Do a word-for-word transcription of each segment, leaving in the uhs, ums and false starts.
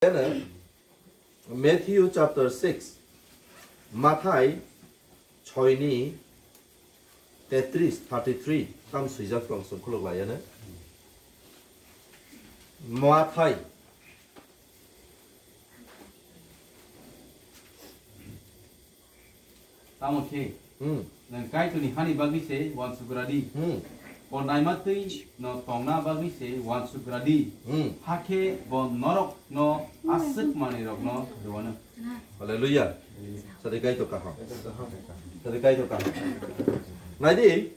Matthew chapter six, Mathai choi ni tetris, thirty three, tam swijak tong, chwng khuluk lai ano. Mathai. Tamo khe, Hmm. nwng Kaitorni hani bagwi se uansuk gra di. Hmm. Bo naima twi no tongna bagwi se uansuk gra di. Hmm. Hakhe bo norok no aswk manwi rok no rwano. Hallelujah. Sadi Kaitor kaham. Sadi Kaitor kaham. Naidi,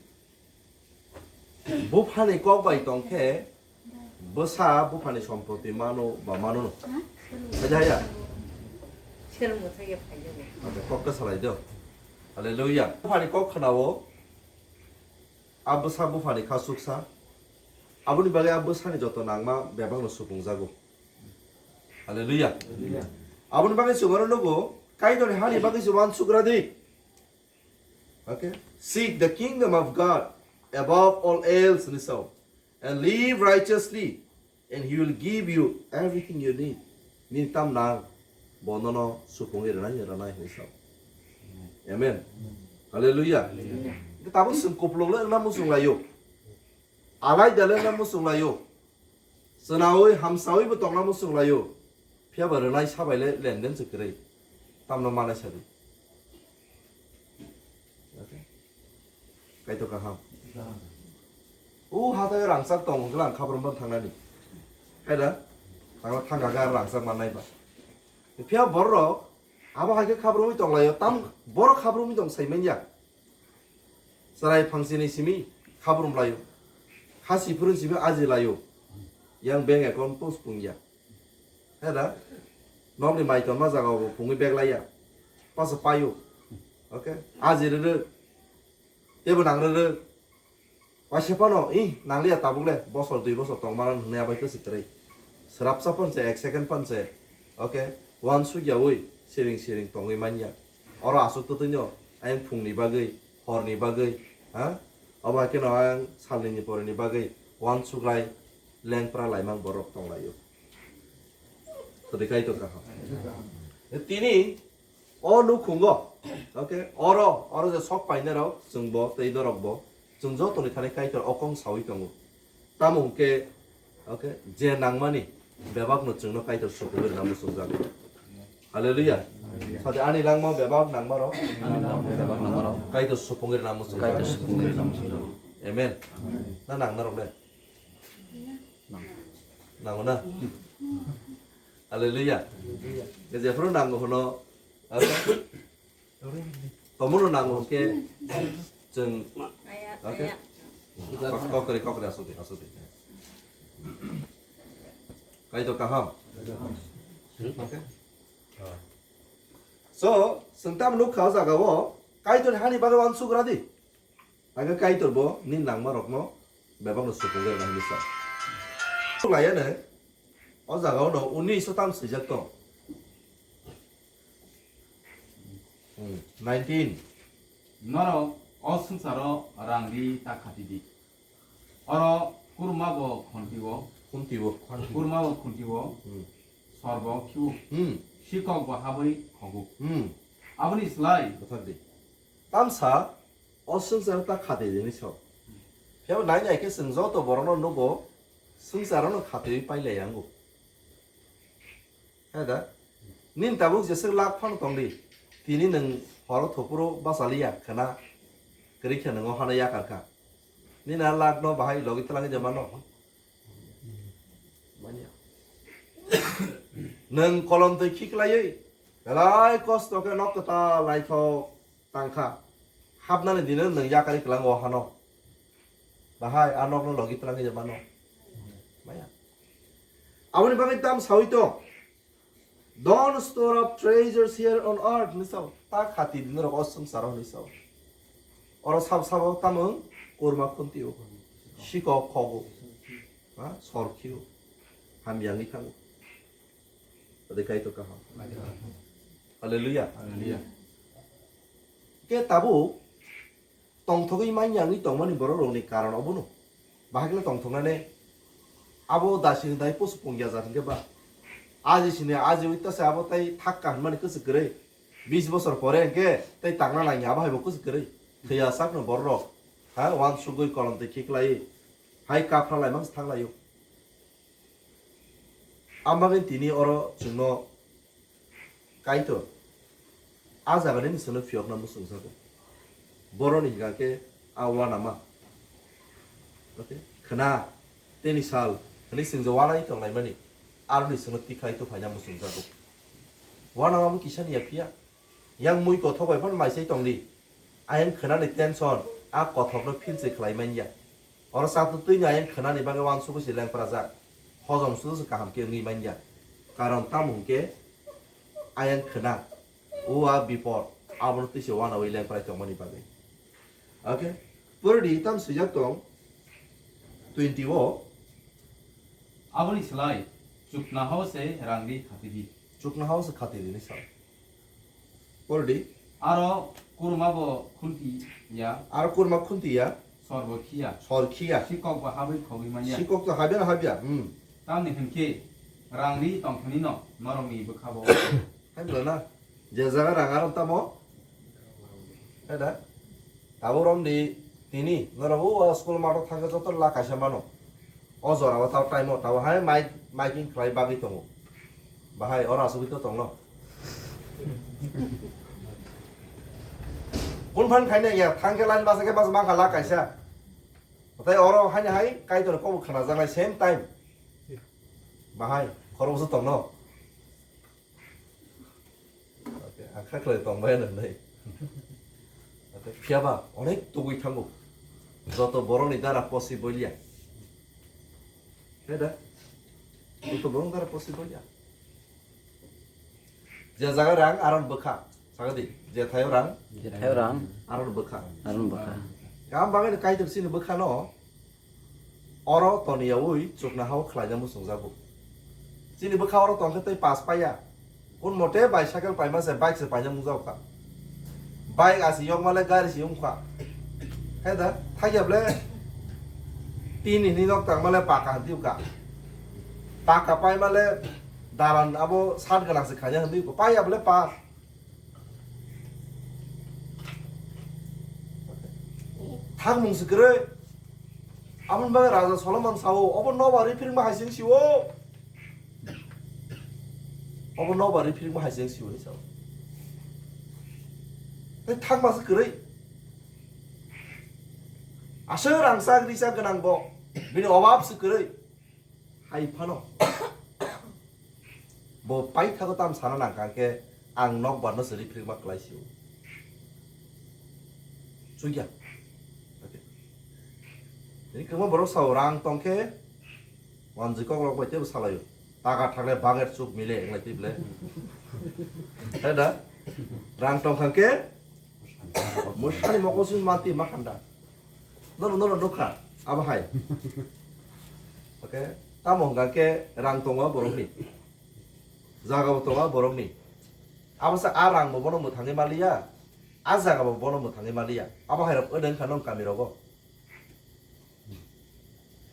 buphani kok bai tong khe, bwsa buphani sompoti mano ba mano no. Haja haya. Acha, kok ta salai do. Hallelujah. Buphani kok khwnao, a bwsa buphani kha suksa. Aboni bagwi a bwsani joto nangma bebak no supung jago. Hallelujah. Hallelujah. Aboni bagwi chwng aro nugo, Kaitorni hani bagwi se uansuk gra di. Okay? Seek the kingdom of God above all else, hinwi sao, and live righteously, and he will give you everything you need. Nini tam nang, bo nono supungwi rwnai, rwnai hinwi sao. Amen. Hallelujah. Hallelujah. Tabuk chwng kupluk le wngna muchung laio. Alai dale wngna muchung laio. Chwnaui hamsaui bo tongna muchung laio. Phiya ba rwnai sabai le lenden se kwrwi. Tamno manai sadi. Okay. Kaitor kaham. O hathai rangchak tong hwnkhe lang khabrum ban thangnani. Hai da? Tangla thangkha khe rangchak mannai ba. Phiya borok abo hai khe khabrumwi tong laio. Tam borok khabrumwi tong sai manya. Chwrai phangsini simi khabrum laio. Khasi phurun simi aji laio. Yang bank account post pungya. Heda? Nokni mai tonma jaga bo pungwi bag laiya. Pasa paio. Okay? Aji rwrwk. Tebo nang rwrwk. Waisa phano, ih, nangliya tabuk le, bosor dui bosor tongmana hwnwi abai kwswk kwrwi. Swrapsa phano se, ek second phano se. Okay? Uansuk yaui, siring siring tongwi manya. Oro aswk twtwino, ayang phungni bagwi, horni bagwi, ha? Obo hai kheno ayang salnini poreni bagwi, uansuk lai, lengpra laimang borok tong laio. Todi Kaitor kaham. Tini o nukhungo, okay, oro, oro je sok painai rok, chwng bo, tei norok bo, chwng jotoni thani Kaitor okong saui tongo. Tamo hwnkhe, okay, je nangmani bebakno chwngno Kaitor supungwi rwna muchungjak. Hallelujah. Sadi ani langma bebak nangma rok. Kaitor supungwi rwna muchungjak. Kaitor supungwi rwna muchungjak. Amen. Na nang narok le? Nango na? Hallelujah. Jephuru nango hwno, tomono nango hwnkhe chwng, okay? Kok-, kokri, kokri asuk di, asuk di. Kaitor kaham. Okay? So, chwng tamo nukha o jaga o, Kaitor hani bagwi uansuk gra di. Aga Kaitor bo nini nangma rokno bebakno supungwi rwna hinwi sa. Laiya ne, o jaga o no unis o tam swijak tong. Hmm, nineteen. Norok o swngcharo rang ri ta khati di. Oro kurma bo khonti o. Khunti o. Kurma bo khunti o. Hmm. Sor bo khiu. Hmm. Sikok bo habwi khogu. Hmm. Aboni slai. Bothar di. Tamsa o swngchar ta khati di hinwi sao. Phiya bo nai nai khe chwng joto borokno nugo, swngchar no khati pai lai yango. He da? Nini tabuk jeswk lak phano tong di. Tini nwng horo thopuro bachaliya khwna kwrwi khe nwng o hano yakar kha. Nini a lak no bahai logi twlangwi de mano. Manya. Nwng kolom twi khiklaiwi belai kosto khe nok kwtal naithok tang kha. Hapnani dino nwng yakarwi kwlango o hano. Bahai a nokno logi twlangwi de mano. Maya. Aboni bagwi tam saui tong. Don't store up treasures here on earth, hinwi sao. Ta khati di norok o swngcharo hinwi sao. Oro sabo sabo tamung kurma khunti o. Sikok khogo. Ha? Sor khio. Hamyangwi thango. Tadi Kaitor kaham. Hallelujah. Hallelujah. Ke tabuk tongthogwi manya wngwi tongmani borok rokni karon obono. Bahai khe tongthoknani abo dasini dai poso pungya jat hwnkhe ba. Aji sini aji ui tase abo tai thak ka hwnmani kwchwk kwrwi. Bis bosor pore hwnkhe tai tangna nangya abo haibo kwchwk kwrwi. Thwiya sakno bororok. Ha, wan sugwi kolom twi khiklai. Hai kapra lai mangsa thang laio. Ang bagwi tini oro chwngno Kaitor, a jaga nini chwngno phiyokna muchungjago. Boroni hingka khe a uanama. Okay? Khna, teni sal, hwnwi chwng je uanai tonglaimani, aroni chwngno tikhlai tuphaina muchungjago. Uanama bo kisani ya phiya? Yang mui kothok bai phano maisai tongdi. Ayang khwnani tension, a kothokno philse khlai manya. Oro chatwtwino ayang khwnani bagwi uansugwi se lengprajak. Hojom sudu se kaham khe wngwi manya. Karon tamo hwnkhe ayang khwna, o a bipod, abono twi se uanaui lengprai tongmani bagwi. Okay? Purdi tam swijak tong twenty o. Aboni slai chukna hao se rang ri khati di. Chukna hao se khati di ni sa. Purdi. Aro kurma bo khunti ya. Aro kurma khunti ya. Sor bo khiya. Sor khiya. Sikok bo habwi khogwi manya. Sikok to habya na habya. Hmm. Tamni hwnkhe rang ri tongthani no norok ni bwkha bo. Hai bwla na. Je jaga rang aron tamo. Hai da. Tabuk romdi tini norok o school math o thangkhe joto la kaisa mano. O jora o tabo time o tabo hai mic, miking khlai bagwi tongo. Bahai oro asugwi to tongno. Kun phan khaina ya thangkhe line basa khe basa mangkha la kaisa. Tei oro haini hai Kaitor kobo khna jaknai same time. Bahai khoroksa tongno. Ang kha khlai tong bai nang nai. Phiya ba onek tugui thango. Joto borok ni dara possible ya. He da. Joto borok dara possible ya. Je jaga rang aron bwkha. Sagadi. Je thayo rang. Je thayo rang. Aron bwkha. Aron bwkha. Kam bagwi Kaitor sini bwkha no. Oro toniyaui chukna hao khlaina muchungjago. Chini bwkha oro tongkhe tei pass paiya. Kun mote bicycle paima se bike se paina mungjago kha. Bike asi yokmale gari si wngkha. He da, thakya ble tin hini nok tangmale paka hanti uka. Paka paimale dalan abo sat gana se khaina hanti uka. Paiya ble pass. Thangmung se kwrwi. Aboni bagwi Raja Solomon sao, obo nobar ri phiringma hai se wng sio. Obo nobar ri phiringma hai se wng sio hinwi sao. Tei thangma se kwrwi. Aswk rangchak richak gwnang bo. Bini obab se kwrwi. Hai phano bo paithago tam sana nangkha khe ang nokbar no se riphrikma klai sio. Chukya. Ni kwbangma borok sao rang tongkhe wanjwi kokrok bai teibo salaio. Taka thakle baget chuk mile englai tei ble. Hai da? Rang tongkha khe Mwsani mokol simi manti ma khanda. Nono, nono nukha, abo hai. Okay, tamo hwnkha khe rang tongo borokni. Jaga bo tongo borokni. Abo sa a rang bo bono mwthangwi maliya, a jaga bo bono mwthangwi maliya. Abo hai rok odo wngkha nong kami rogo.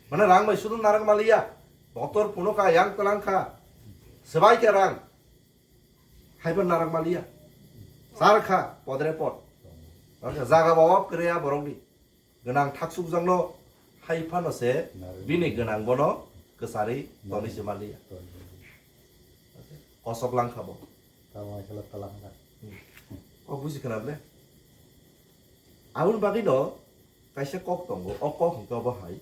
Mane rang bai sudu narwk maliya. Doctor phunukha, yang twlang kha. Swbai khe rang. Haiba narak maliya. Sar kha, podre pod. Jaga bawa kre ya borokni. Gwnang thaksukjakno hai phano se bini gwnang bono kwcharwi tonwi se maliya. Kosok lang kha bo. Tamo khe lo tala hwnka. Hmm. Kok buji khna ble. Aboni bagwi no kaisa kok tongo, o kok hwnkhe obo hai.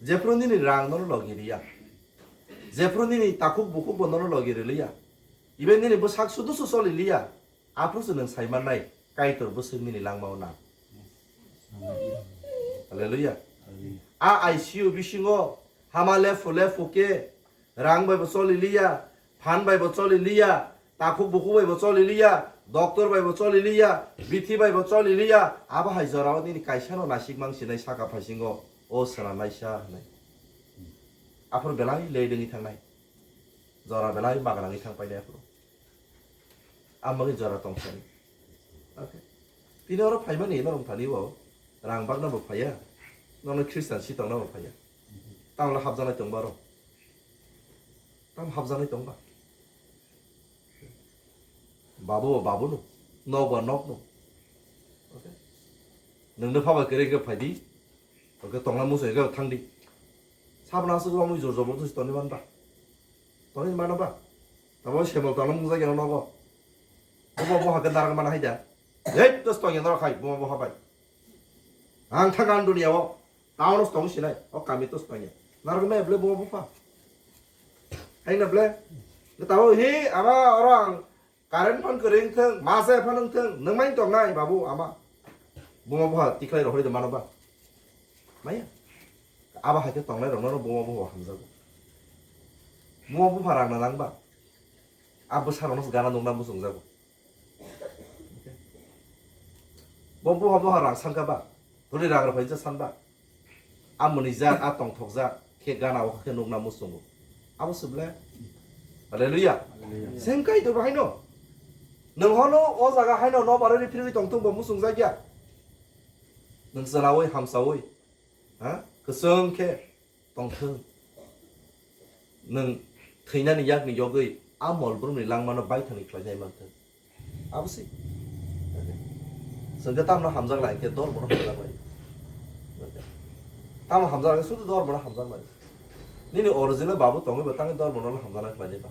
Jephru nini rang nono logi riya. Jephru nini takhuk bukhuk bo nono logi riliya. Ibe nini bwsak sudu su choli liya. Aphuru se nwng sai mannai, Kaitor bwswk nini langmao nang. Hallelujah. A I C U bisingo hama lephu lephu khe rang bai bo choli liya, phan bai bo choli liya, takhuk bukhuk bai bo choli liya, doctor bai bo choli liya, bithi bai bo choli liya, abo hai jorao nini kaisa no nasik mang sinai saka phaisingo o swnam naisa hinai. Aphuru belai lei dengwi thangnai. Jora belai magrangwi thang painai aphuru. Ang bagwi jora tong sani. Okay. Tini oro phaimani norok thani o rang bagna bo phaiya. Nono Christian si tongna bo phaiya. Tamo hapjanai tong baro. Tamo hapjanai tong ba. Babu ba babu no, nok ba nok no. Okay? Nwng no phabai kwrwi khe phai di. Okay, tongna muchung khe thang di. Sabna aswk romwi jor jobor tusi toni man ba. Toni man ba. Tamo semol tongna mung jagya nogo. Buma buha khe narang mana hai da. Hei, tos tongya norok hai, buma buha bai. Ang thang ang dunia o. Town os tong sinai. O kami tos tongya. Narang me ble buma buha. Hai na ble. Tamo hi ama orang Current phan kwrwi wngthung, masa phan wngthung, nwng mai tongnai babu ama. Buma buha tikhlai rohori de mano ba. Maya. Aba hai khe tongnai rokno buma buha hamjago. Buma buha rang na nang ba. Abo sa rokno gana nungna muchung jago. Bo buha buha rang sangka ba. Hwnwi rang rwphai je sanba. A mwnwijak, a tongthokjak khe gana o khe nukna muchungo. Abo se ble? Hallelujah. Hallelujah. Same Kaitor bo haino. Nwng hono o jaga haino no barwi phirwi tongthung bo muchungjak ya. Nwng chwraui hamsaui, ha? Kwchwng khe tongthung. Nwng thwinani yakni yogwi a mol brumni langmano baithangni khlainai manthung. Abo se. Chwng khe tamno hamjak lai, khe dormono hamjak lai. Tamo hamjak lai, sudu dormono hamjak lai. Nini original babu tongwi bo tangwi dormono hamjaknai khlainai ba.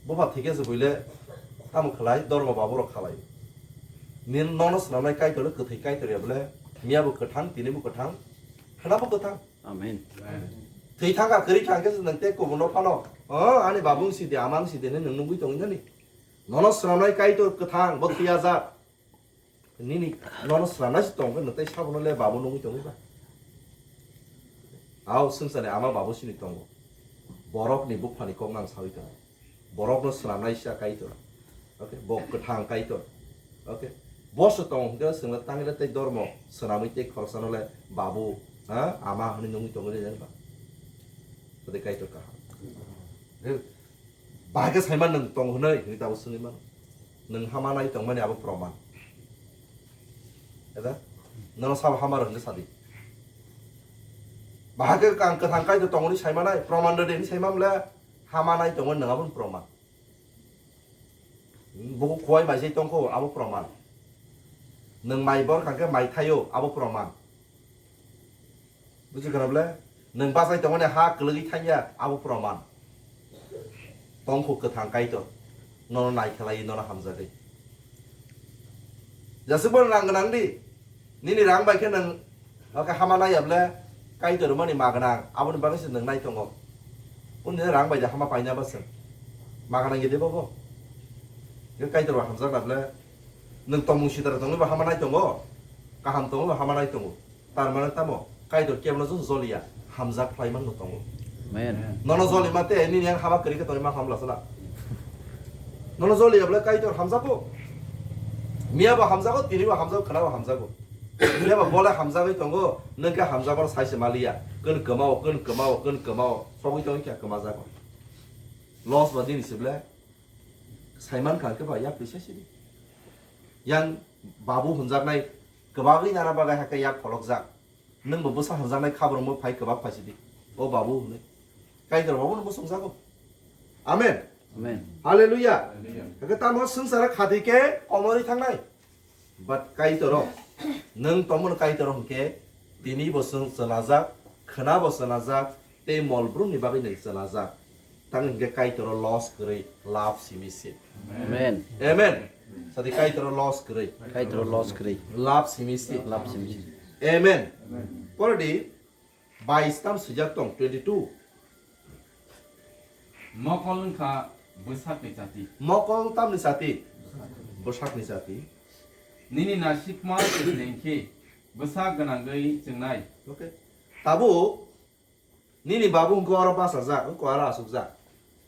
Bupha thikhe se buile tamo khlai, dormo babu rok khalai. Nin nono swnamnai Kaitor le kwthwi Kaitor ya bole, miya bo kwthang, tini bo kwthang, khwna bo kwthang. Amen. Thwi thangkha, kwrwi thangkhe se nwng tei kubunno phano, "O, ani babung sidi, amang sidi," hinwi nwng nungwi tongwi nani. Nono swnamnai Kaitor kwthang, bo thwiyajak. Nini nono swnamnai se tongkhe nwng tei sabono le babu nungwi tongwi ba. Ao swngcharni ama babu sini tongo. Borokni buphani kok nang sawi tongo. Borokno swnamnai sa Kaitor. Okay, bo kwthang Kaitor. Okay. Bo se tong hwnkhe chwngno tangwi le tei dormo swnamwi tei khoroksano le babu, ha, ama hwnwi nungwi tongwi rwjak ba. Tei Kaitor kaham. Bahai khe saima nwng tong hwnwi, hwnwi tabuk swngwi mano. Nwng hama nai tongmani abo proman. Eda? Nono sabo hama rw hwnwi sadi. Bahai khe ang kwthang Kaitor tong hwnwi saima nai, proman rw de hwnwi saima mle hama nai tongmani nwng aboni proman. Buku kuai bai se tongkho, abo proman. Nwng mai bor kha khe mai thaio, abo proman. Buji khana bole? Nwng bachai tongmani ha kwlwgwi thangya, abo proman. Tongkho kwthang Kaitor. Nono nai khlai, nono hamjagwi. Jasukbo rang gwnang di. Nini rang bai khe nwng, oke, hama nai ya bole, Kaitor mani ma gwnang, aboni bagwi se nwng nai tongo. Boni rang bai de hama paina ba se. Ma gwnang gede bobo. Kaitor bo hamjak na bole. Nwng tongmung sitra tongwi bo hama nai tongo. Kaham tongwi bo hama nai tongo. Tar mane tamo, Kaitor kebono jol-, joliya, hamjak khlai manno tongo. Amen. Nono joli mate, nini yang hama kwrwi khe tongwi ma hamla sala. Nono joliya bole Kaitor hamjago. Miya bo hamjago, tini bo hamjago, khwna bo hamjago. Miya bo bole hamjagwi tongo, nwng khe hamjago sai se maliya. Kun kwmao, kun kwmao, kun kwmao, sogwi tongwi khe kwmajago. Loss ba dini sible, saiman kha khe ba yak twi sai sidi. Yang babu hwnjaknai kwbagwi nana bagwi hakhe yak pholokjak. Nwng bo bwsa hwnjaknai khabrokbo phai kwbak phai sidi. O babu hwnwi. Kaitor babu no bwswngjago. Amen. Amen. Hallelujah. Hallelujah. Hakhe tamo swngcharo khadi khe komorwi thangnai. But Kaitor o, nwng tongmani Kaitor o hwnkhe tini bo chwng chwlajak, khwna bo chwlajak, tei mol brumni bagwi nwng chwlajak. Tang hwnkhe Kaitor o loss kwrwi, love simi se. Amen. Amen. Sadi Kaitor o loss kwrwi. Kaitor o loss kwrwi. Love simi se. Love simi se. Amen. Amen. Porodi bais tam swijak tong, twenty two. Mokol wngkha bwsakni chati. Mokol tamni chati? Bwsakni chati. Nini nasikma kwthwi hwnkhe bwsak gwnangwi chwngnai. Okay. Tabuk nini babu wngkha oro bachajak, wngkha oro achukjak.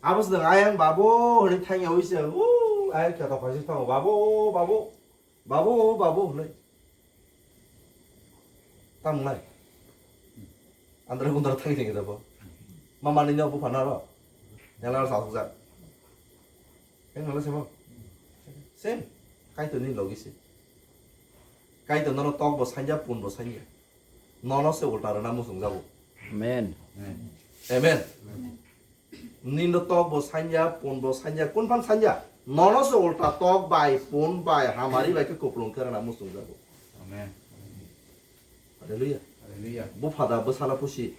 Abo se nwng ayang babu hwnwi thangya wi se, "Uu, ayang khe tokhaising thango, babu, babu, babu, babu," hwnwi. Tamo nai? Andra gundra thangwi thangwi dabo. Mama nini obo phano aro. Yang aro achukjak. Yang nalo semo. Same. Kaitor ni logi se. Kaitor nono tok bo sanya, pun bo sanya. Nono se ulta rwna muchung jago. Amen. Amen. Nini tok bo sanya, pun bo sanya, kun phan sanya. Nono se ulta tok bai, pun bai, hamari bai khe kupulung khe rana muchung jago. Amen. Hallelujah. Hallelujah. Bupha da bwsala pusi.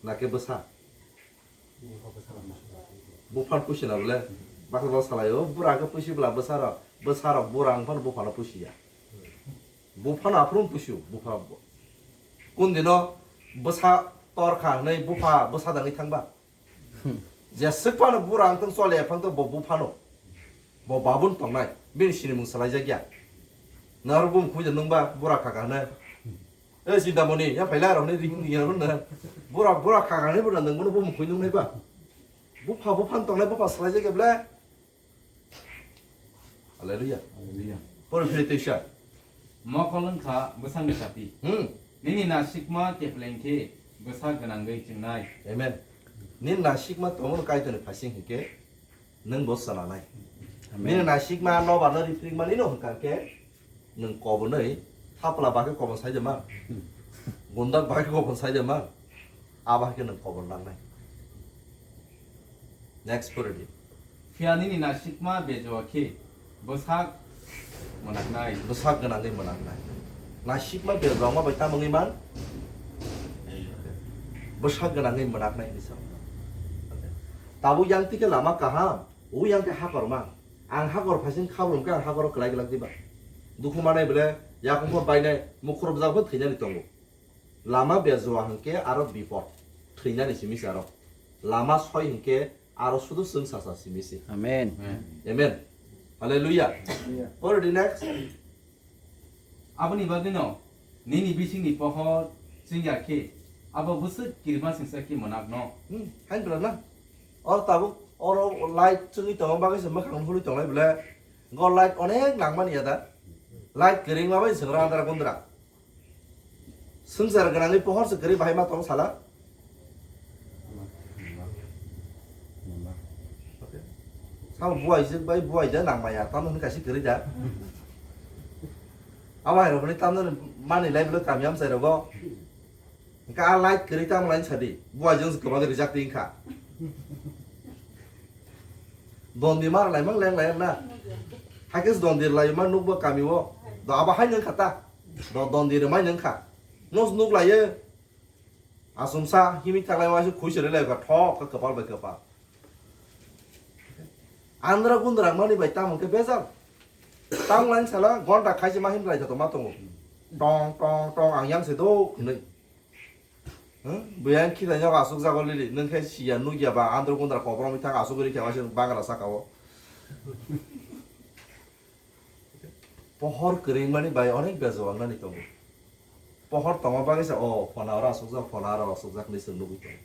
Na khe bwsa. Buphan pusi na bole. Baksa baksa salai o, bura khe pusi bwla bwsa rok. Bwsa rok bura wng phano buphano pusi ya. Buphano aphuru pusi o, bupha bo. Kun dino bwsa tor kha hwnwi bupha bwsa dangwi thangba. Je swk phano bura wng tong chole phang to bo buphano. Bo babun tongnai. Bini sinimung salai jak ya. Naro bum khui de nungba bura kha kha hwnwi. E Chintamoni, ya phaila rok ni ring ring rok na. Bura, bura kha kha ni bura nang bono bo mukhui nung nai ba. Bupha, buphan tongnai bupha salai jake ble. Hallelujah. Hallelujah. Pori phiri tisa. Mokol wngkha bwsakni chati. Hmm. Nini nasikma kepleng khe bwsak gwnangwi chengnai. Amen. Nini nasikma tongmani Kaitorni phasing hinkhe nwng bo chwla nai. Amen. Nini nasikma nobar no riprik mani no hwnkha khe nwng kobonwi thapla bakhe kobon sai de ma. Gundak bakhe kobon sai de ma. Abo hai khe nwng kobon langnai. Next pore di. Phiya nini nasikma bejua khe bwsak mwnaknai. Bwsak gwnangwi mwnaknai. Nasikma bejua ma bai tamungwi man? Bwsak gwnangwi mwnaknai hinwi sa. Tabuk yang tike lama kaham, o yang khe hakorma. Ang hakor phaising khabrumkhe ang hakoro kwlai glak diba. Dukhu manai bole yakungpha bainai, mukhurubjak bo thwinani tongo. Lama bejua hwnkhe aro bipot, thwinani simi se aro. Lama soi hwnkhe aro sudu chwng sasa simi se. Amen. Amen. Hallelujah. Hallelujah. Pore di next. Aboni bagwino nini bisingni pohor chwngya khe abo bwswk kirima singsa khe mwnakno. Hmm, hain bwla na. O tabuk oro light chwngwi tongo bagwi se mwkhang phulwi tonglai bwle. Go light onek nangmani ya da. Light kwrwngma bai se oro andra gundra. Swngchar gwnangwi pohor se kwrwi bahai ma tong sala. Sabo buai jwk bai buai da nang maya, tamo hwnwi kaisa kwrwi da. Abo hai rokni tamo mani lai bwlwi kami amchai rogo. Hwnkhe a light kwrwi tamo lai sadi, buai jwk kwbang rijak twi wngkha. Dondi mar lai mang leng lai na. Hakhe dondi lai ma nukbo kami o. Do abo hai nang kha ta. Do dondi rwmai nang kha. Nos nuk lai e. Asumsa himik thanglai waisa khui se rwlai kha thok kha kwpal bai kwpal. Andra gundra mani bai tamo khe bejal. Tamo lain sala gonta khaise ma himlai thato ma tongo. Tong tong tong ang yang se do hwnwi. Huh? Buyang khilai nyok asuk jago lili nung khe siya nukya ba andra gundra kobromwi thang asuk ri khe waisa bangra saka o. Pohor kwrwngmani bai onek bejwang nani tongo. Pohor tongma bagwi se, o, phona oro asukjak, phona oro asukjak hinwi chwng nugwi tongo.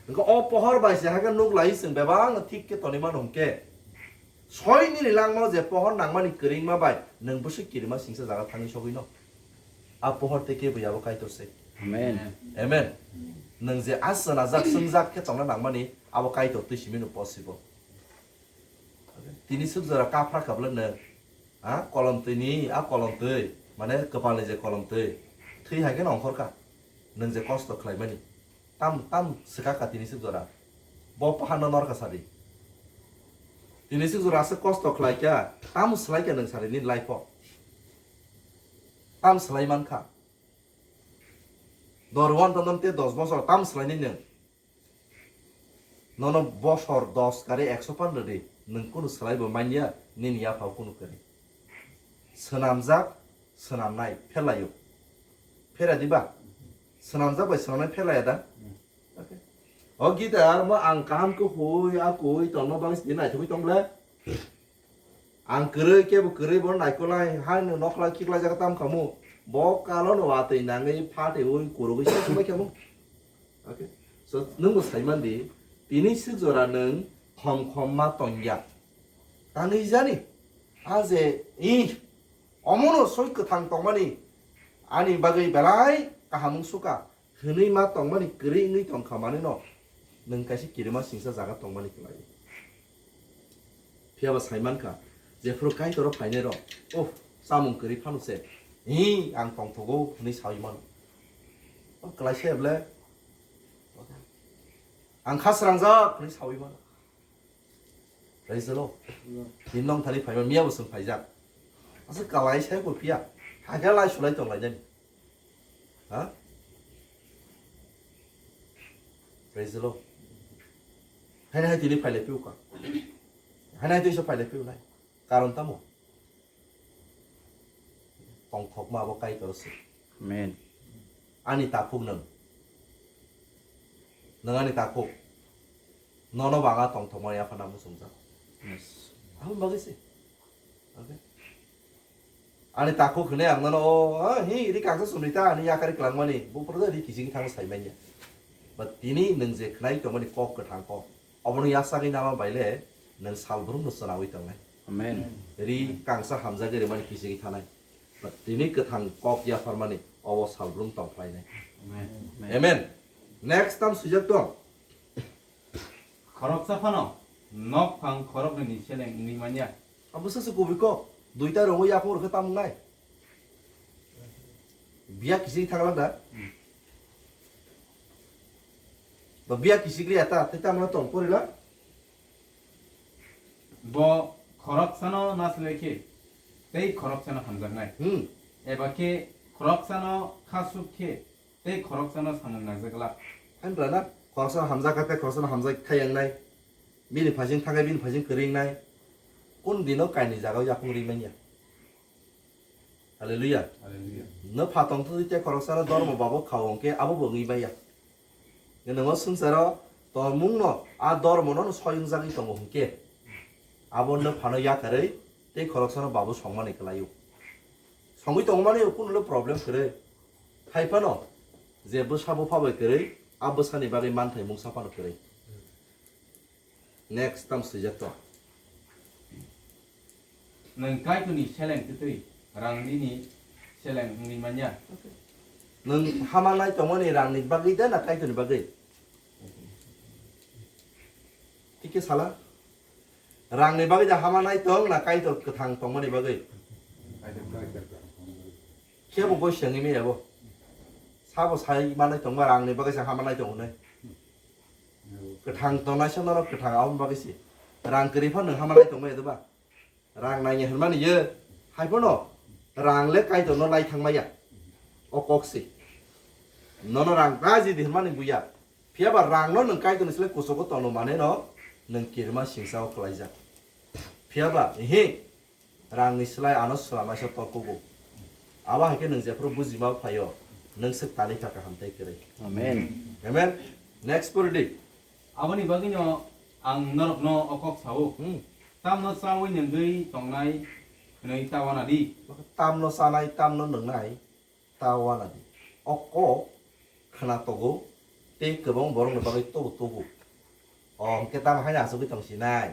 Hwnkhe o pohor bai se hakhe nuk lai chwng bebak no thik khe tonwi mano hwnkhe. Soi nini langmao je pohor nangmani kwrwngma bai nwng bwswk kirima singsa jaga thangwi sogwi no. A pohor tei kebo yabo Kaitor se. Amen. Amen. Nwng je a chwnajak, chwngjak khe tongna nangmani abo Kaitor twi simi no possible. Tini swk jora kaphra kha bwle nwng, ha, kolom twi ni, a kolom twi, mane kwpal ni je kolom twi, thwi hai khe no ongkhor kha, nwng je kosto khlai mani, tam, tam swkak kha tini swk jora, bo pahan no nor kha sadi, tini swk jora aswk kosto khlai kha, tam swlai kha nwng sadi nini life o, tam swlai man kha, dor one to non te dos bosor tam swlai nai nwng. Nono bosor dos kari ekso pan rwdi, nwng kunu swlai bo manya, nini yaphao kunu kwrwi. Swnamjak, swnamnai, phelaio. Phera diba? Swnamjak bai swnamnai phelaya da? Okay. O Gita, aro mo ang kaham khe hui, a kui, tongma bagwi sini naithogwi tong ble? Ang kwrwi kebo kwrwi bono naikolnai hai no nokhlai khiklai jaga tam khamu. Bo kalo no watwi nangwi phatwi ui kurugwi se sumai khamu. Okay. So nwng bo sai man di, tini swk jora nwng khom khom ma tongya. Tangwi jani. A je i omono soi kwthang tongmani ani bagwi belai kaham wng suka. Hwnwi ma tongmani kwrwi wngwi tongkha manwi no nwng kaisa kirima singsa jaga tongmani kwlai. Phiya ba sai mankha, jephru Kaitor o phainai rok, "Oh, chamung kwrwi phano se, hi ang tongthogo," hwnwi saui mano. O kwlai se ble, Ang kha srangjak hwnwi sawi mano. Praise the Lord. Tin nong thani phaiman miya bo chwng phaijak. Asa kalai sai bo phiya. Hakhe lai sulai tong lainani. Ha? Praise the Lord. Haina hai tini phailai piu ka. Haina hai tini so phailai piu nai. Karon tamo? Tongthokma abo Kaitor se. Amen. Ani takhuk nwng. Nwng ani takhuk. Nono banga tongthokma yaphana muchungjak. Yes. Abo bagwi se. Okay. Ani takhuk hwnwi ang nono, o, ah, hi, ri kangsa sumrita, ani yakari klangmani, buphuru ri kiching thang sai manya. But tini nwng je khnai tongmani kok kwthang kok. Obono yasagwi nama baile nwng salbrumno swnawi tongnai. Amen. Ri kangsa hamjagwi rimani kichigwi thanai. But tini kwthang kok yapharmani obo salbrum tongkhlainai. Amen. Amen. Next tam swijak tong. Khoroksa phano nok phang khoroknwi ni seleng wngwi manya. Abo se se kubui kok. Duita rongo yakung rwkhe tam wngnai. Biya kichigwi thanglang da. Hmm. Ba biya kichigwi ata, tei tamo tong porila. Bo khoroksano nasilai khe tei khoroksano hamjaknai. Hmm. Eba khe khoroksano khasuk khe tei khoroksano samung nangjaglak. Ani bwlana khoroksa hamjak kha tei khoroksano hamjak thai wngnai. Bini phaising thangkhe bini phaising kwrwi wngnai. Kun dino kainwi jagao yakung rwi manya. Hallelujah. Hallelujah. No phatong thwi tei khoroksano dormo babo khao hwnkhe abo bo wngwi maya. Nwngo swngcharo tongmungno a dormono no soyungjagwi tongo hwnkhe abo no phano yakarwi tei khoroksano babo songmani kwlaio. Songwi tongmani kunulo problem kwrwi. Hai phano je bwsa bupha bai kwrwi a bwsani bagwi manthai mungsa phano kwrwi. Next tam swijak to. Nwng Kaitorni seleng twtwi rang nini seleng wngwi manya. Nwng hama nai tongmani rangni bagwi da na Kaitorni bagwi? Tike sala. Rangni bagwi da hama nai tong na Kaitor kwthang tongmani bagwi? Kebo goi sengwi miyabo. Sabo sai manai tongma rangni bagwi sa hama nai tong hwnwi. Kwthang tongnai se norok kwthang aboni bagwi se. Rang kwrwi phano nwng hama nai tongmaya de ba? Rang nangya hwnmani ye. Hai phano rang le Kaitor no lai thangmaya. O kok se. Nono rang ta jidi hwnmani buya. Phiya ba rang no nwng Kaitor ni slai kuchugo tono mane no nwng kirima singsa o kwlaijak. Phiya ba, ehe, rangni slai ano swlamaisa torkugo. Abo hai khe nwng jephru bujima phaio, nwng swk tani kha kaham tei kwrwi. Amen. Amen. Next pori di. Aboni bagwino ang norokno o kok sao. Hmm. Tamno chaui nwngwi tongnai hwnwi ta wana di. Tamno chanai, tamno nwngnai. Ta wana di. O kok khna togo, tei kwbang borokni bagwi tobo tubu. O hwnkhe tamo haino achugwi tong sinai.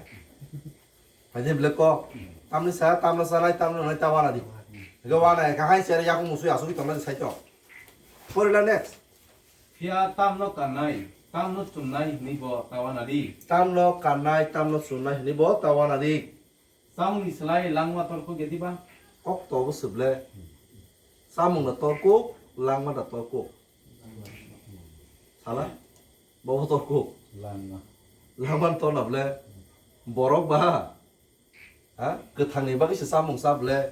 Phaidi bwle kok. Tamni sa, tamno chanai, tamno nwngnai ta wana di. Hwnkhe wana hai kha hai chere yakung musui achugwi tongnai sai tong. Porila next. Phiya tamno kannai, tamno chumnai hwnwi bo ta wana di. Tamno kannai, tamno chumnai hwnwi bo ta wana di. Chamungni slai langma torkuk ya diba? Kok tobo se ble. Chamungno torkuk, langma da torkuk. Sala? Bobo torkuk. Langma. Langma torna ble. Borok ba? Ha? Kwthangni bagwi se chamung cha ble.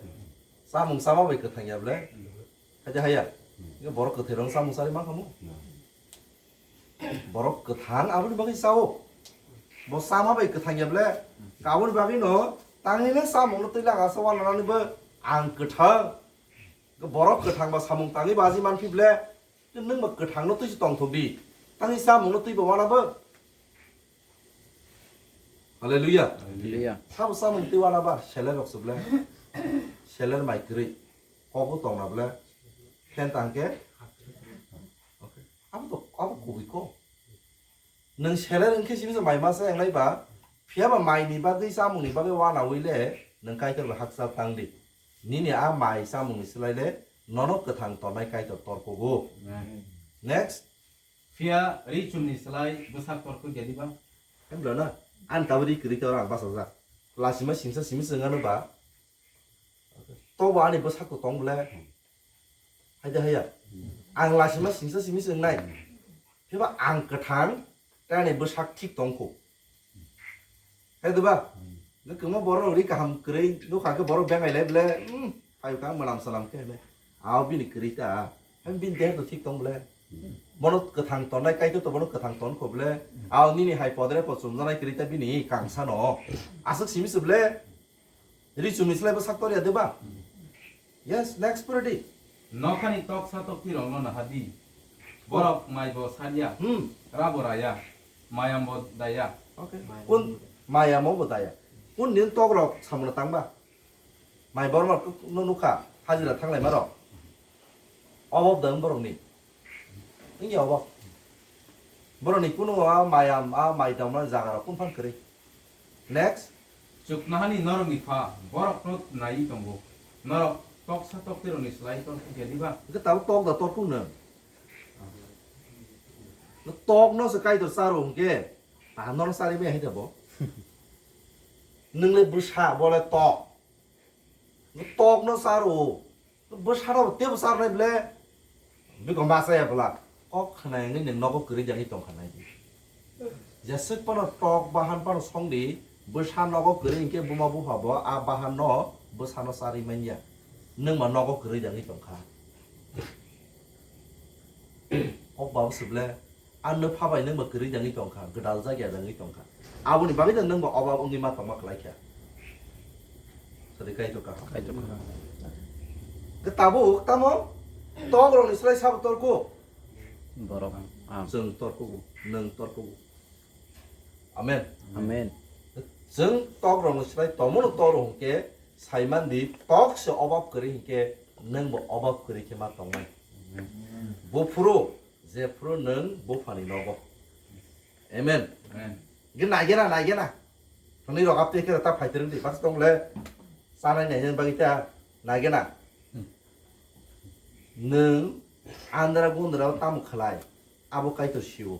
Chamung chama bai kwthang ya ble. Haja haya. Borok kwthwi rong chamung chari ma khamu. Borok kwthang aboni bagwi sao. Bo sama bai kwthang ya ble. Aboni bagwi no tangwi le samung no twi laga sa wana nani bo ang kwthang. Borok kwthang ba samung tangwi baji man phi ble. Nwng ba kwthang no twi si tong thok di. Tangwi samung no twi ba wana bo. Hallelujah. Hallelujah. Sabo samung twi wana ba seler rok su ble. Seler mai kwrwi. Kobo tong na ble. Khen tang ke. Abo to, abo kubui kok. Nwng seler wngkhe simi se mai masa wngnai ba, phiya ba mai ni bagwi chamung ni bagwi wanawi le nwng Kaitor bai hakchal tang di. Nini a mai chamung ni slai le nono kwthang tongnai Kaitor torkugo. Amen. Next. Phiya ri chum ni slai bwsak torkuk ya diba? Hemla na, ani tabuk ri kwrwi khe oro ang bachajak. Lasima singsa simi se wngano ba, tobo ani bwsakto tong ble. Haide haya. Ang lasima singsa simi se wngnai. Phiba ang kwthang, Rani bwsak thik tongkho. Hai diba? Nukungma borok ri kaham kwrwi nukha khe borok bengai lai ble, hmm, phaio ka mwnam sanam khe le. Ao bini kwrwi ta. Hai bini deha to thik tong ble. Bono kwthang tonnai Kaitor to bono kwthang ton kho ble. Ao nini hai podre po chumjanai kwrwi ta bini kangsa no. Aswk simi se ble. Ri chumni slai bwsak tor ya diba? Yes, next pore di. Nokhani toksa tokti rokno naha di. Borok mai bo saria, hmm, ra bo raya, mayam bo daya. Okay. Kun mayamo bo daya? Kun din tok rok samano tangba? Mai borok no nukha, hajira thanglai marok. Obo dang borok ni. Wngya obo. Borok ni kunu a mayam, a mai damna jaga rok kun phan kwrwi. Next. Chuknohani norokni pha, borokno naiwi tongo. Norok toksa toktirokni slai torkuk ya diba? Hwnkhe tabuk tok da torkuk nwng? Tok no se Kaitor charo hwnkhe, ah, nono chari maya hai da bo? Nwng le bwsa, bo le tok. Tok no charo. Bwsano tei bwsa rwnai ble. Biko masa ya bwla. Kok khwnai wngwi nwng nogo kwrwi jagwi tong kha nai di. Jeswk phano tok bahan phano song di. Bwsa nogo kwrwi hinkhe buma bupha bo a bahan no bwsano charwi man ya. Nwng ma nogo kwrwi jagwi tong kha. Kok ba bwswk ble. Ang no pha bai nwng ba kwrwi jagwi tong kha, gwdal jak ya jagwi tong kha. Aboni bagwi no nwng ba obab wngwi ma tongma kwlai kha. Sadi Kaitor kaham. Kaitor kaham. Ke tabuk tamo tok rokni slai sabo torku. Borok. Ah. Chwng torkugo, nwng torkugo. Amen. Amen. Chwng tok rokni slai tomono tor hwnkhe saiman di tok se obab kwrwi hinkhe nwng bo obab kwrwi khe ma tongnai. Amen. Buphuru Jephru nwng buphani nogo. Amen. Amen. Ge naigena, naigena. Thani rok apte khe ta phaitrwng di. Bas tong le. Sanai naigena bagwi ta naigena. Nwng andra gundra tamo khlai. Abo Kaitor sio.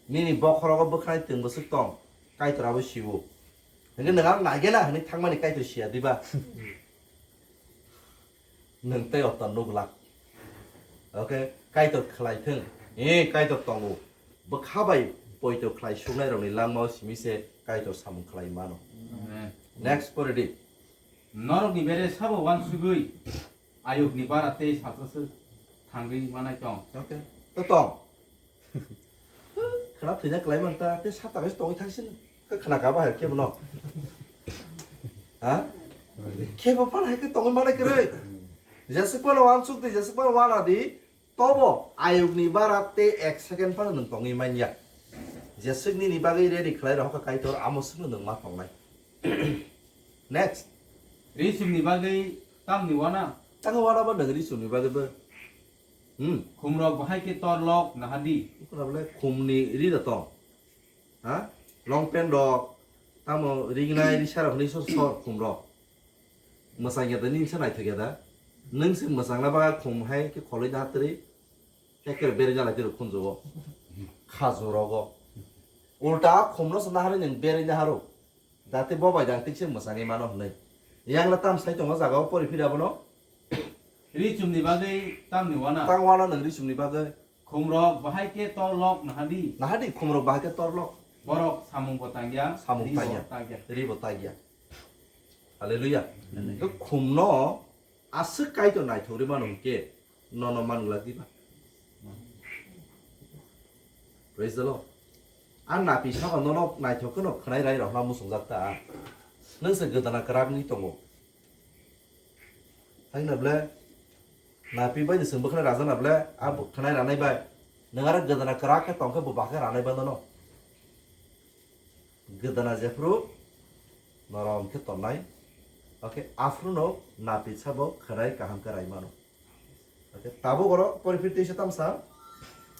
Nini bokhorogo bwkhanai twng bwswk tong. Kaitor abo sio. Hwnkhe nwng ang naigena hwnwi thangmani Kaitor sia diba? Nwng tei o ton nuglak. Okay, Kaitor khlai thung. Eh, Kaitor tongo. Bwkha bai poito khlai suknai rokni langmao simi se Kaitor samung khlai mano. Amen. Next pore di. Norokni bere sabo wansugwi ayukni bara tei satraswk thangwi manai tong. Okay. To tong. Khna thwina kwlai man ta, tei sata bai tongwi thang sini. Khe khna kha bahai khe bono. Ha? Khe bo phan hai khe tongwi manai kwrwi. Jeswk phano wansuk di, jeswk phano wana di. Tobo ayukni bara tei ek second phano nwng tongwi manya. Jeswk nini bagwi ready khlai rohorkha Kaitor, amo swkno nwng ma tongnai. Next. Risumni bagwi tamni wana? Tamo wana bo nwng risumni bagwi bo. Hmm. Khumrok bahai khe torlok nahadi. Khumrok le khumni ri da tong. Ha? Long pant rok, tamo ringnai risa rok hinwi sor sor khumrok. Mwsang ya da nini se naithok ya da. Nwng se mwsangna bagwi khum hai khe kholwi da twrwi. Khe khe berwi jalai twrwi khunjugo. Khaju rogo. Ulta khumno se naharwi nwng berwi naharo. Dati bo bai dang tikse mwsangwi mano hwnwi. Yang na tam sai tongo jaga o pori phira bono. Ri chumni bagwi tamni wana? Tang wana nwng ri chumni bagwi. Khumrok bahai khe torlok nahadi. Nahadi khumrok bahai khe torlok. Borok samung bo tangya, samung ri bo tangya. Tangya. Ri bo tangya. Hallelujah. Amen. To khumno aswk Kaitor naithok ri mano hwnkhe. Nono man glak diba? Praise the Lord. Ang napi saka nono naithok kheno khwnai rai rok ma muchungjak ta. Nwng se gwdana kwrak ni tongo. Haino ble napi bai ni chwng bwkhwnai rajana ble a bwkhwnai ranai bai. Nwng aro gwdana kwrak khe tong khe bo bakhe ranai ba nono. Gwdana jephru norom khe tongnai. Oke, aphruno napi sabo khwnai kaham khe rai mano. Oke, tabuk oro pori phir tei se tamsa.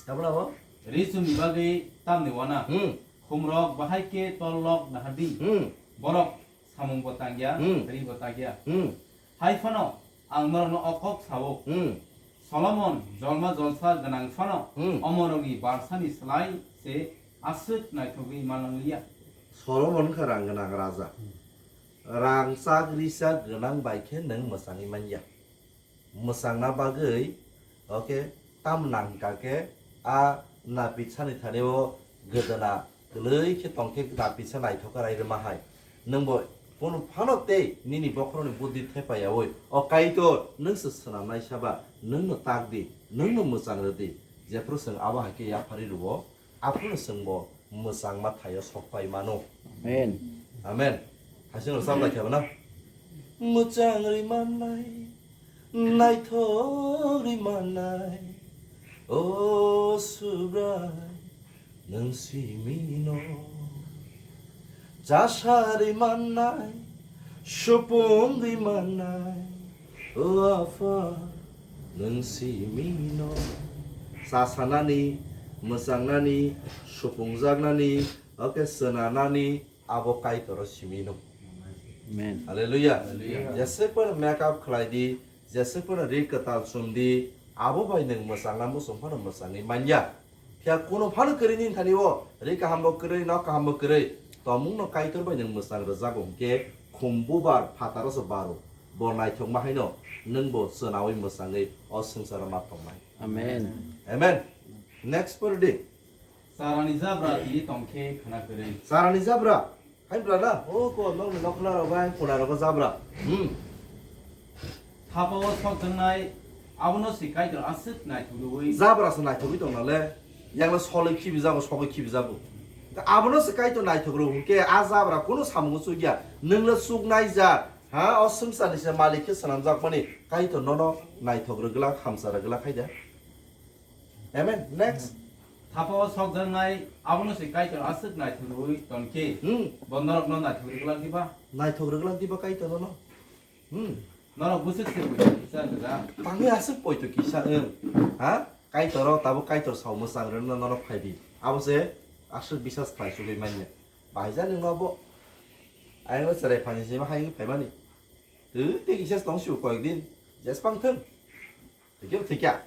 Tabuk abo? Risumni bagwi tamni wana? Hmm. Khumrok bahai khe torlok nahadi. Hmm. Borok samung bo tangya, hmm, ri bo tangya. Hmm. Hai phano ang norokno o kok sao. Hmm. Solomon jolma jolsa gwnang phano, hmm, omorokni barsani slai se aswk naithogwi manliya. Solomon wngkha rang gwnang raja. Hmm. Rang chak ri chak gwnang bai khe nwng mwchangwi manya. Mwchangna bagwi, oke, tam nang kha khe a Napitsani thani o gwdana kwlwi khe tong khe napitsa naithok khe rai rwma hai. Nwng bo kunu phano tei nini bokhorokni buddhi thepa yaui, O Kaitor, nwng se swnamnai saba, nwng no tak di, nwng no mwchang rw di. Jephru chwng abo hai khe yapharwi rw-o, aphuru chwng bo mwchangma thaio sok pai mano. Amen. Amen. Hasing rw cham lai khe bo na. Mwchang rwi mannai, naithok rwi mannai, O Subrai, nwng simi no. Chasari mannai, supungwi mannai, O Apha, nwng simi no. Chasanani, mwchangnani, supungjaknani, oke, swnanani, abo Kaitor o simi no. Amen. Hallelujah. Hallelujah. Jeswk phano make up khlai di, jeswk phano ri kwtal chum di, abo bai nwng mwchangna muchung phano mwchangwi manya. Phiya kuno phano kwrwi nini thani o, ri kaham bo kwrwi, nok kaham bo kwrwi, tomung no Kaitor bai nwng mwchang rwjago hwnkhe, khum bubar phataro se baro, bo naithokma haino, nwng bo chwnaui mwchangwi o swngcharo ma tongnai. Amen. Amen. Next pori di. Charani jabra tini tongkhe khna kwrwi. Charani jabra. Hai bwla na? O ko nokni nokla rok bai kuna rok jabra. Hmm. Thapa o sok jangnai, abono se Kaitor aswk naithok rwui. Jabra se naithogwi tong nale. Yang le sole khibi jago, sogwi khibi jago. Abono se Kaitor naithok rw hwnkhe a jabra kuno samungo chukya. Nwng le chuknai ja. Ha, o swngcharni se malik khe swnamjakmani. Kaitor nono naithok rw glak, hamsa rw glak hai da. Amen. Next. Thapa o sok jangnai, abono se Kaitor aswk naithok rwui tonkhe, hmm, bo norokno naithok rwglak diba? Naithok rwglak diba Kaitor no? Hmm. Norok bwswk se poito kisa rwjak. Tangwi aswk poito kisa wng. Ha? Kaitor o tabuk Kaitor sao mwchang rwna norok phai di. Abo se aswk bisas khlai chugui manya. Bahai jani wngma bo. Ayang no cherai phani sima hai wngwi phaimani. Twi tei kisa tong sio koyek din. Jespang thung. Thikya, thikya.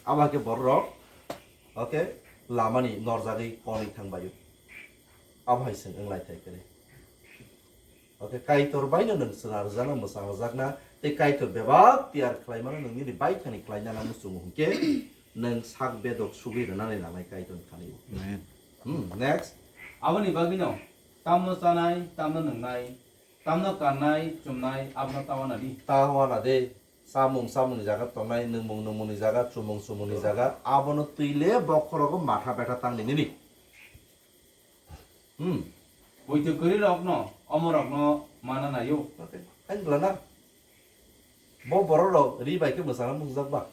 Abo hai khe borok rok, oke, lamani norjagwi konwi thang baio. Abo hai chwng wng lai thai kwrwi. Oke, Kaitor baino nwng chwla rwjakna, mwchang rwjakna, tei Kaitor bebak tiyar khlaimano nwng nini baithani khlaina nang muchungo hwnkhe, nwng sak bedok sugwi rwnani nangnai Kaitorni thani-o. Amen. Hmm, next. Aboni bagwino tamno chanai, tamno nwngnai, tamno kannai, chumnai, abono ta uanadi. Ta uanadi. Chamung chamungni jaga tongnai, nwngmung nwngmungni jaga, chumung chumungni jaga, abono twi le bokhorogo matha betha tangni nini. Hmm. Poito kwrwi rokno, omo rokno mana naio. Oke, hai bwla na? Bo borok rok ri bai khe mwchangna mungjakba.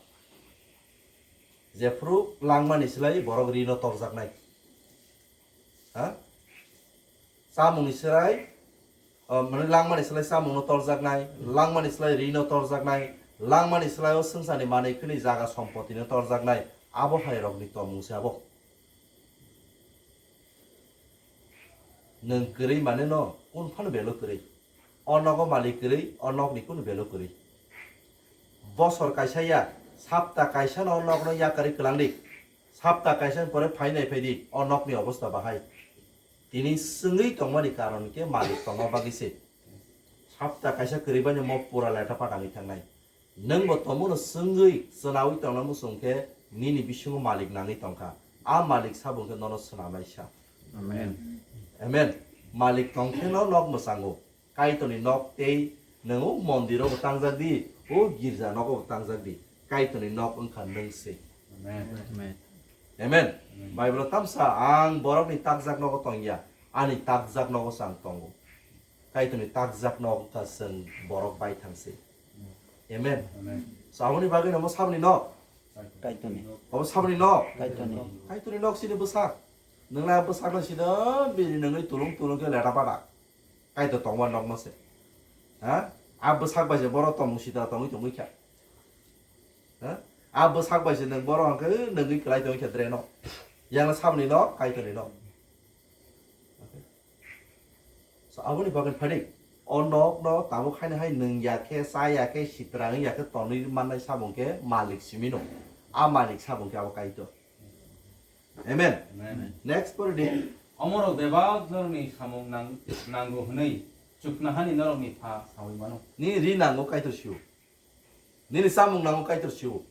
Jephru langmani slai borok rino torjaknai. Ha? Chamungni slai, o, mane langmani slai chamungno torjaknai, langmani slai rino torjaknai, langmani slai o swngcharni manwi khwnwi jaga sompotino torjaknai, abo hai rokni tongmung se abo. Nwng kwrwi mane no kun phano belo kwrwi. O nogo malik kwrwi, o nokni kunu belo kwrwi. Bosor kaisa ya, sapta kaisa no o nokno yakarwi kwlang di. Sapta kaisa ni pore phainai phai di, o nokni obosta bahai. Tini swngwi tongmani karon khe malik tongma bagwi se. Sapta kaisa kwrwi bani mo pura leta patangwi thangnai. Nwng bo tomono swngwi chwnaui tongna muchung khe nini bisingo malik nangwi tongkha. A malik sabo hwnkhe nono swnamnai sa. Amen. Amen. Malik tongkhe no nok mwchango. Kaitorni nok tei nwng o mondiro bo tangjak di, o girja nogo bo tangjak di. Kaitorni nok wngkha nwng se. Amen. Amen. Amen. Amen. Bible tamsa, "Ang borokni takjak nogo tongya, ani takjak nogo se ang tongo." Kaitorni takjak nok wngkha chwng borok baithang se. Amen. Amen. So, aboni bagwi no omo saboni nok? Kaitorni. Omo saboni nok? Kaitorni. Kaitorni nok sini bwsak. Nwng na bwsak no sida bini nwngwi tulung tulung khe leta pada. Kaitor tongma nokno se. Ha? A bwsak bai se borok tongmung sida tongwi tongwi kha. Ha? A bwsak bai se nwng borok hwnkhe nwngwi kwlai tongwi kha dre no. Yang saboni nok, Kaitorni nok. So, aboni bagwi phani o nokno tabuk haino hai nwng ya khe, cha ya khe, sitra wng ya khe tonwi mannai sabo hwnkhe malik simi no. A malik sabo hwnkhe abo Kaitor. Amen. Amen. Next pori di. Omorok bebak norokni samung nang-, nango hwnwi chuknahani norokni pha saui mano. Nini ri nango Kaitor sio. Nini samung nango Kaitor sio.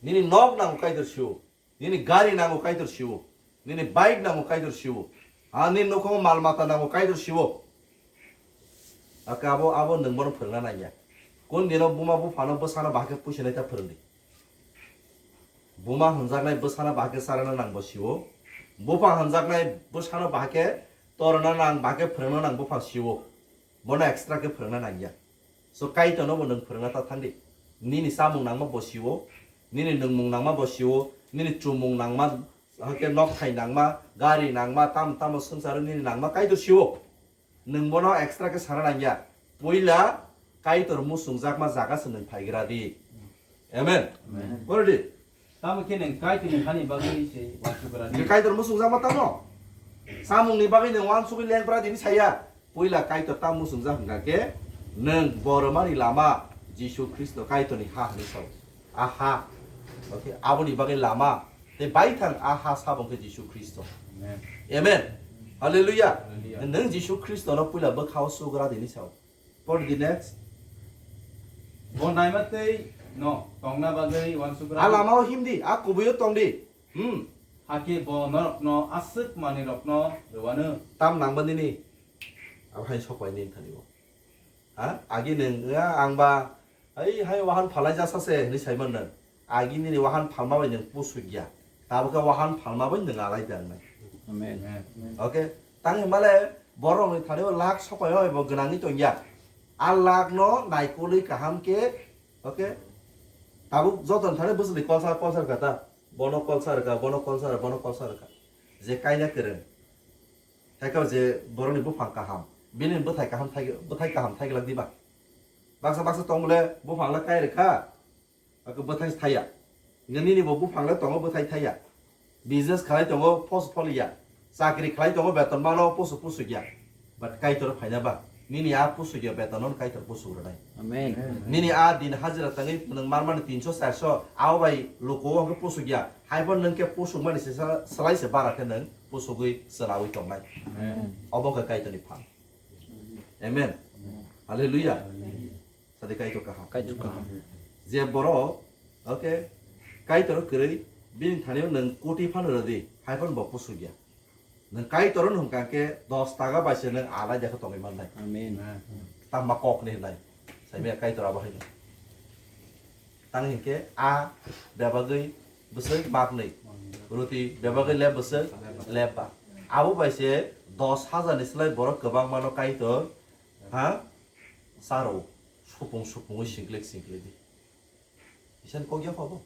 Nini nok nango Kaitor sio. Nini gari nango Kaitor siwo. Nini bike nango Kaitor siwo. Ha, nini nokho mal mata nango Kaitor siwo. Aka abo, abo nwng bono phwrwngna nangya. Kon dino buma buphano bwsano bahai khe puisa naita phwrwngdi. Buma hwnjaknai bwsano bahai khe charana nang bo siwo. Bupha hwnjaknai bwsano bahai khe torna nang, bahai khe phwrwngna nang bupha siwo. Bono extra khe phwrwngna nangya. So Kaitorno bo nwng phwrwngna ta thangdi. Nini chamung nangma bo siwo, nini nwngmung nangma bo siwo, nini chumung nangma, hakhe nokthai nangma, gari nangma, tamo tamo swngcharo nini nangma Kaitor siwo. Nwng bono extra khe sana nangya. Puila Kaitor muchungjakma jaga se nwng phaigra di. Amen. Amen. Borodi. Tamo khe nwng Kaitorni hani bagwi se uansukgra di. Khe Kaitor muchungjakma tamo? Samungni bagwi nwng uansugwi lengpra dini saya. Puila Kaitor ta muchungjak hwnkha khe nwng boromani lama Jisu Khristo Kaitorni ha hwnwi sao. A ha. Okay, aboni bagwi lama tei baithang a ha sabo khe Jisu Khristo. Amen. Amen. Hallelujah. Hallelujah. Nwng Jisu Khristono puila bwkhao sugra dini sao. For the next. Bo naima tei no tongna bagwi uansukgra. A lamao himdi, a kubuio tongdi. Hmm. Hakhe bo norokno aswk manwirokno rwano. Tam nangba nini. Abo hai sok bai nini thani bo. Ha? Agi nwng, ya, ang ba, ai, hai wahan phalai jasa se, hwnwi saiman nwng. Agi nini wahan phalma bai nwng pusuk ya. Tabuk khe wahan phalma bai nwng alai da wngnai. Amen. Okay? Tang himale, borok ni thani o lak sok bai bai bo gwnangwi tong ya. A lak no naikolwi kaham khe, okay? Tabuk joto ni thani bwswk ni kolsa, kolsa rwkha ta. Bono kolsa rwkha, bono kolsa rwkha, bono kolsa rwkha. Je kaina kwrwng. Haikhe je borokni buphang kaham, bini bwthai kaham thai, bwthai kaham thai glak diba? Baksa baksa tong bole buphang le kai rwkha, ake bwthai thaiya. Nini bo buphang le tongo bwthai thaiya. Business khlai tongo post pholiya. Chakri khlai tongo beton mano post pusukya. But Kaitor phaina ba? Nini a pusukya beton no Kaitor pusuk rwnai. Amen. Nini a din hajira tangwi nwng marmani tinso charso, abo bai luko o hwnkhe pusukya. Haibo nwng khe pusukmani se sa-, salai se bara khe nwng pusugwi chwraui tongnai. Amen. Obo khe Kaitorni phan. Amen. Hallelujah. Sadi Kaitor kaham. Kaitor kaham. Je borok, okay, Kaitor kwrwi bini thani nwng koti phan rwdi, haiphano bo pusukya. Nwng Kaitor no hwnkha khe dos taka bai se nwng alai dekha tongwi mannai. Amen. Tangma kok ni hwnai. Saimaya Kaitor abo hai. Tang hinkhe a bebagwi bwswk baknwi. Ruti bebagwi lep bwswk lep ba. Abo bai se dos hajar ni slai borok kwbangma no Kaitor ha saro supung supungwi singklik singklik di. Isan kok ya phabo.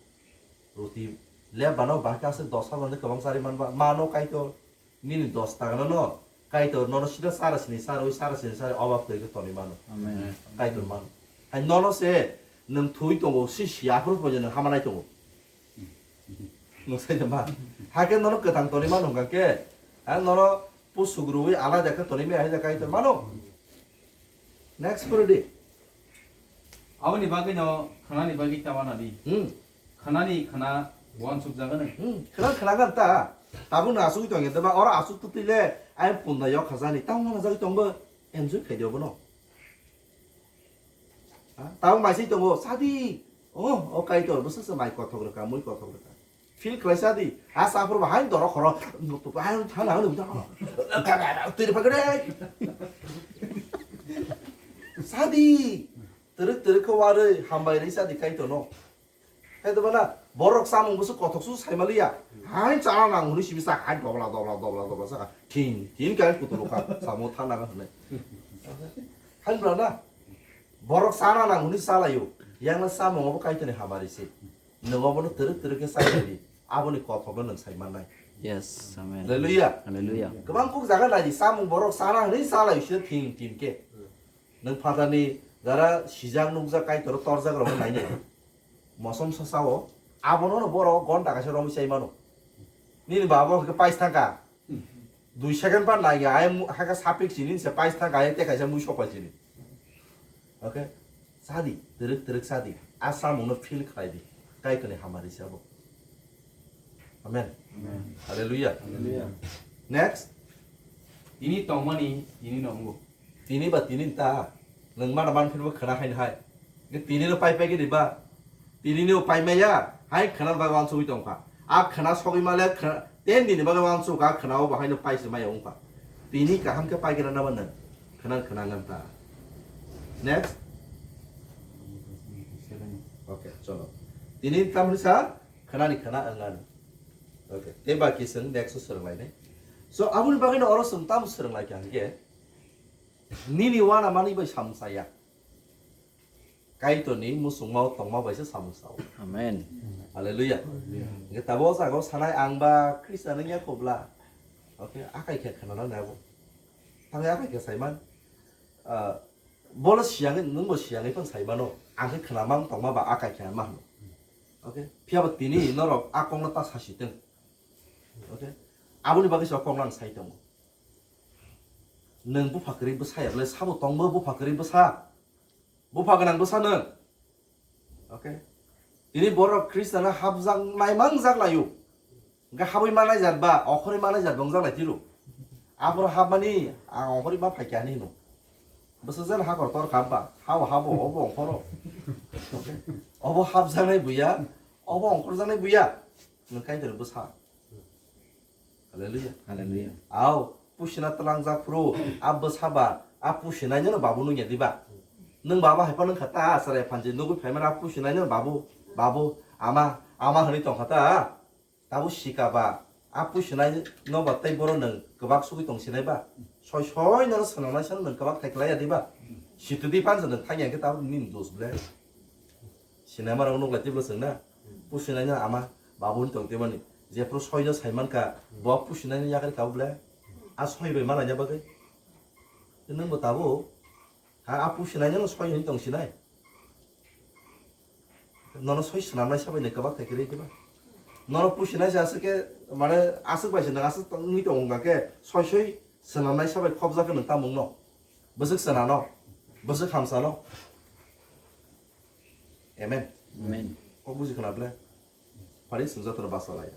Ruti lep bano bahai khe aswk dos hajar ni kwbang chari manba. Mano Kaitor nini dos taka no no Kaitor nono sida sara sini sara oi sara sini sara obab twi khe tonwi mano. Amen. Kaitor mano. Hai nono se nwng thwi tongo si si aphuru pojo nwng hamanai tongo. Nwng sai ma. Hakhe nono kwthang tonwi mano hwnkha khe. Ha nono pusuk rwi alada khe tonwi maya hai Kaitor mano. Next pore di. Aboni bagwi no khanani bagwi ta wana di. Hmm. Khanani khana uansuk jaga nai. Hmm. Khana khana gan ta. Tabuk no asuk tong ya ba oro asuk tu tile ai punda yok khajani. Tang mana jagwi tong bo enjoy khai di obo no. Ha? Tabuk mai sai tongo sadi. Oh, o Kaitor bwswk se mai kothok rwkha, mui kothok rwkha. Feel khlai sa di. A sa phuru ba hain doro khoro. Hain thana hanu ta. Tiri phagre. Sa di. Twrwk twrwk khe warwi hambai rwi sa di Kaitor no. Kaitor bana borok samung busu kothok su sai maliya. Hain chana nang hwnwi simi sa hain dobla dobla dobla dobla sa. Thing thing kai kutu lokha. Samung thana ga hwnwi. Hain bra na. Borok chana nang hwnwi salayo. Yang na samung obo Kaitor ni hamari se. Nwng obono twrwk twrwk khe sai di, aboni kothokno nwng sai mannai. Yes, amen. Hallelujah. Hallelujah. Kwbang kuk jaga nai di, samung borok chana hwnwi chalai se thing thing khe. Nwng phatarni jara sijak nukjak Kaitor torjak rok nai nai. Mosom sa sao, abono no borok gonta kaisa romwi sai mano. Nini babo hwnkhe pais thangkha. Dui second par nai ya, ai mu-, haka sapik sini se pais thangkha, ai te kaisa mui sopai sini. Okay? Sadi, twrwk twrwk sadi. A samungno feel khlai di. Kaitorni hamari se abo. Amen. Amen. Hallelujah. Hallelujah. Next. Tini tongmani, tini no wngo. Tini ba tini ta. Nwng mana man phirbo khana hain hai. Nge tini no pai pai gini ba. Tini no pai maya. Hai khana ba wan sui tongkha. A khwna sogwi male khwna, ten dini bagwi wansuk a khwna o bahaino paisi maya wngkha. Tini kaham khe paikhe rana mano. Khwna khwna ngam ta. Next. Okay, cholo. Tini tamrisa khwnani khwna wngano. Okay, tei baki chwng next o swrwnglainai. So, aboni bagwino oro chwng tamo swrwnglaikha hwnkhe, nini wana manwi bai samung chaya. Kaitorni muchungmao tongma baisa samung sao. Amen. Hallelujah. Hwnkhe tabuk o jaga o sanai ang ba Khristian wngya khobla. Okay, akai khe khwnana nabo. Thangwi akai khe saiman. Ah, bolo siyangwi, nwngbo siyangwi phang saimano. Ang khe khwnamang tongma ba akai khe ma hwno. Okay, phiyaba tini norok a kokno ta sasi tong. Okay, aboni bagwi se o kokno ang sai tongo. Nwng bupha kwrwi bwsa ya bwle sabo tongbo bupha kwrwi bwsa. Bupha gwnang bwsa nwng. Okay. Tini borok Khristiano hapjak naimang jak laio. Hwnkhe habwi manai jat ba, okhorwi manai jat wngjaklai tiro. Aphuru hapmani ang okhorwi ma phaikha hinwi hino. Bwswk jan hakor tor kha ba, habo habo obo okhoro. Obo hapjaknai buya, obo ongkhorjaknai buya. Nwng Kaitor bwsa. Hallelujah. Hallelujah. Ao, pusina tlangjak phuru, a bwsa ba, a pusinai no babu nungya diba. Nwng baba hai phano kha ta, sarai phanji nugwi phaimani a pusinai no babu, babu, ama, ama hwnwi tongkha ta. Tabuk sika ba, a pusinai no ba tei boro nwng kwbak sugwi tong sinai ba. Soi soi no swnamnai sano nwng kwbak thai klai ya diba. Sitwdi phan nwng thang ya khe tabuk nini dos ble. Sinai ma rok nuk lai tiblo chwng na. Pusinai no ama babu ni tong tibani. Jephru soi no sai man kha, bo pusinai no yakri kha ble. A soi bai ma lai ya bagwi. Nwng bo tabuk, ha, a pusinai no soi hwnwi tong sinai. Nono soi swnamnai sabai ni kwbak thai kwrwi diba. Nono pusinai se aswk khe, mane aswk bai se nwng aswk tong-, wngwi tong wngkha khe soi soi swnamnai sabai khobjak khe nwng tamung no. Bwswk swnano, bwswk hamsano. Amen. Amen. Kok buji khna ble. Phari swng jotono basa lai.